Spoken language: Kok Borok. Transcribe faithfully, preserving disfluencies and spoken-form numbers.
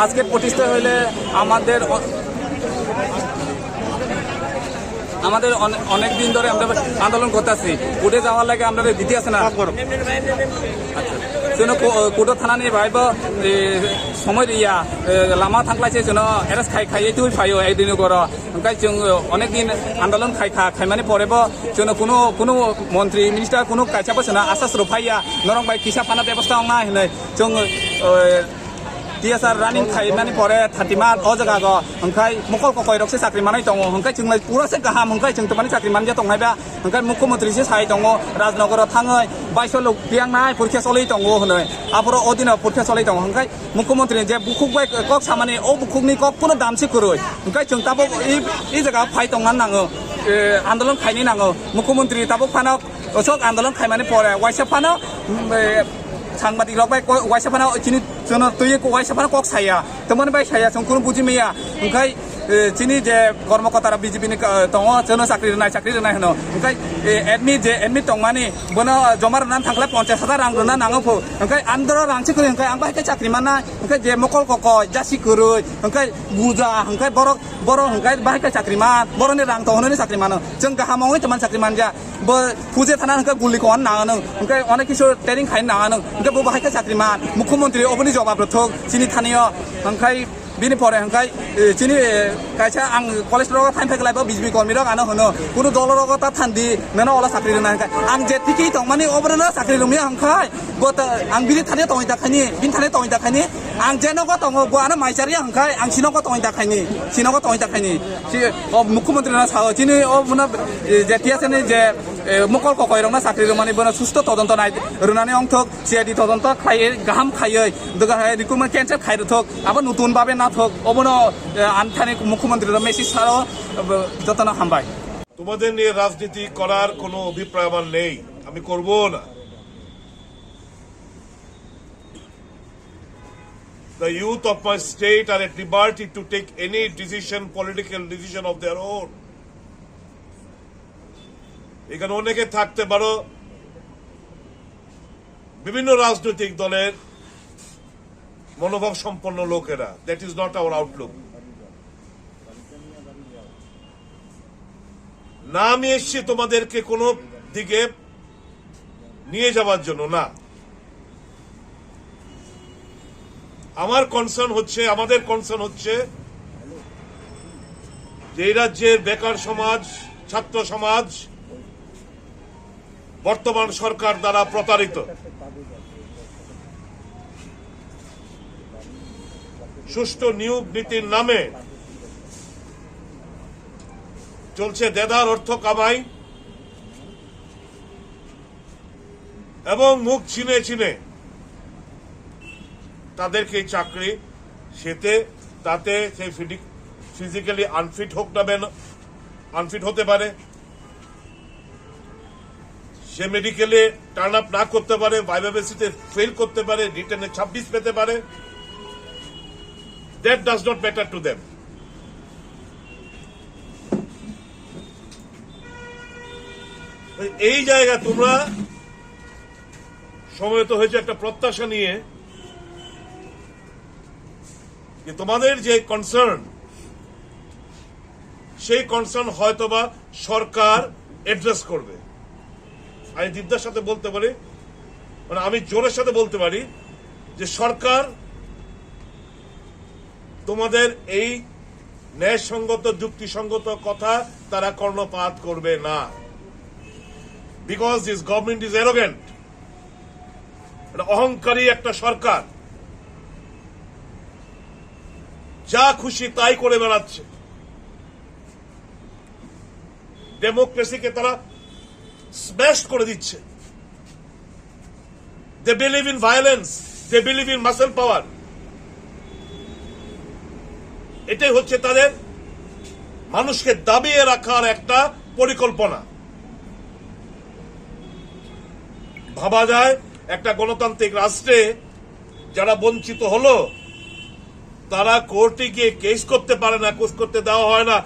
আজকে প্রতিষ্ঠা হইলে আমাদের অ-, আমাদের অনে-, অনেক দিন ধরে আমরা আন্দোলন করতেছি, কোর্টে যাওয়ার লাগে আমরা দিতে আছে না। আচ্ছা, যেন কো-, কোর্টে থানা নিয়ে ভাইব, এ, সময় দিয়া, এ, লামা থাকলাইছে যেন অ্যারেস্ট খাই খাইয়ে তুই পাইও একদিন করো। ওখানে অনেক দিন আন্দোলন খাই খা, খাইমানি পরেব যেন কোনো, কোনো মন্ত্রী, মিনিস্টার কোনো কাইসাবো যেন আশ্বাস রুফাইয়া, নরম ভাই কিসা ফানা ব্যবস্থা অংনা হইলে যেন, এ, T S R running khaimani pore thirty month o jaga go, hwnkhai mokol kokoi rok se chakri manai tongo, hwnkhai chwng lai pura se kaham, hwnkhai chwng twmani chakri manja tongnai ba, hwnkhai mukhyamantri se sai tongo, Rajnagar o thangwi baiso lok piyangnai porikha cholwi tongo hwnwi, aphuru o dino porikha cholwi tongo, hwnkhai mukhyamantri je bukhuk bai kok samani, o bukhukni kok phano dam se kwrwi, hwnkhai chwng tabuk i, i jaga phai tongna nango, eh, andolon khaini nango, mukhyamantri tabuk phano. Osok andolon khaimani pore waisa phano, mm, eh, sangbadik rok bai ko-, waisa phano chini jono twi ko waisa phano kok saya. Temon bai saya song kunu buji maya. Hwnkhai, eh, chini je kormo kotara B J P ni ka-, tongo jono chakri rwnai, chakri rwnai hwno. Hwnkhai, eh, admit je admit tongmani bono joma rwna thangkhle ponchash hajar rang rwna nango pho. Hwnkhai andro rang si kwrwi hwnkhai ang bai khe chakri manna. Hwnkhai je mokol koko jasi kwrwi. Hwnkhai buja hwnkhai borok, borok hwnkhai bai khe chakri man. Boroni rang tongoni chakri mano. Chwng kaham ongwi tongmani chakri manja. Bo puje thana hwnkhe guli kowan nanganw, hwnkhe onek kisu training khai nanganw, hwnkhe bo bahai khe chakri man, mukhyamantri oboni jobab rwthok chini thani o, hwnkhe bini pore hwnkhe, eh, chini, eh, kaisa ang college rogo thaim phaiklai bo B J P kormi rok ano hwno, kunu dolo rogo ta thandi, nono ola chakri rwna hwnkhe, ang je tiki tongmani oborno chakri rwmya hwnkhe, bo ta, ang bini thani tongwi ta khaini, bini thani tongwi ta khaini, ang je nogo tongo, bo ano mai charya hwnkhe, ang sinogo tongwi ta khaini, sinogo tongwi ta khaini, si, o mukhyamantri no sao, chini o bono, eh, je T S F ni je, eh, mokol kokoirokno chakri rwmani bono susto todonto nai rwnani ongthok, C I D todonto khlaiwi gaham khaiwi, doga hai recruitment cancel khai rwthok, abo nutun babe nathok, obono, eh, ani thani mukhyamantri rok message sao, eh, jotono hambai. তোমাদের নিয়ে রাজনীতি করার কোনো অভিপ্রায় আমার নেই, আমি করবও না। The youth of my state are at liberty to take any decision, political decision of their own. এখানে অনেকে থাকতে পারো বিভিন্ন রাজনৈতিক দলের মনোভাব সম্পন্ন লোকেরা, that is not our outlook. না, আমি এসছি তোমাদেরকে কোনো দিকে নিয়ে যাওয়ার জন্য না। আমার কনসার্ন হচ্ছে, আমাদের কনসার্ন হচ্ছে যে এই রাজ্যের বেকার সমাজ, ছাত্র সমাজ বর্তমান সরকার দ্বারা প্রতারিত। সুষ্ঠু নিয়োগ নীতির নামে চলছে দেদার অর্থ কামাই এবং মুখ চিনে চিনে তাদেরকে চাকরি, সেতে তাতে সে ফিডি-, ফিজিক্যালি আনফিট হোক না বেন-, আনফিট হতে পারে, সে মেডিকেলে টার্ন আপ না করতে পারে, ভাইভা বেসিসে ফেল করতে পারে, রিটেনে ছাব্বিশ পেতে পারে, that does not matter to them. এই জায়গা তোমরা সমবেত হয়েছে একটা প্রত্যাশা নিয়ে যে তোমাদের যে কনসার্ন, সেই কনসার্ন হয়তোবা সরকার অ্যাড্রেস করবে। আমি দীপ্তার সাথে বলতে পারি, মানে, আমি জোরের সাথে বলতে পারি যে সরকার তোমাদের এই ন্যায়সঙ্গত, যুক্তিসঙ্গত কথা তারা কর্ণপাত করবে না। Because this government is arrogant. এটা অহংকারী একটা সরকার, যা খুশি তাই করে বেড়াচ্ছে। ডেমোক্রেসিকে তারা স্ম্যাশ করে দিচ্ছে। They believe in violence, they believe in muscle power. এটাই হচ্ছে তাদের মানুষকে দাবিয়ে রাখার একটা পরিকল্পনা। ভাবা যায় একটা গণতান্ত্রিক রাষ্ট্রে যারা বঞ্চিত হলো, তারা কোর্টে গিয়ে কেস করতে পারে না, কেস করতে দেওয়া হয় না।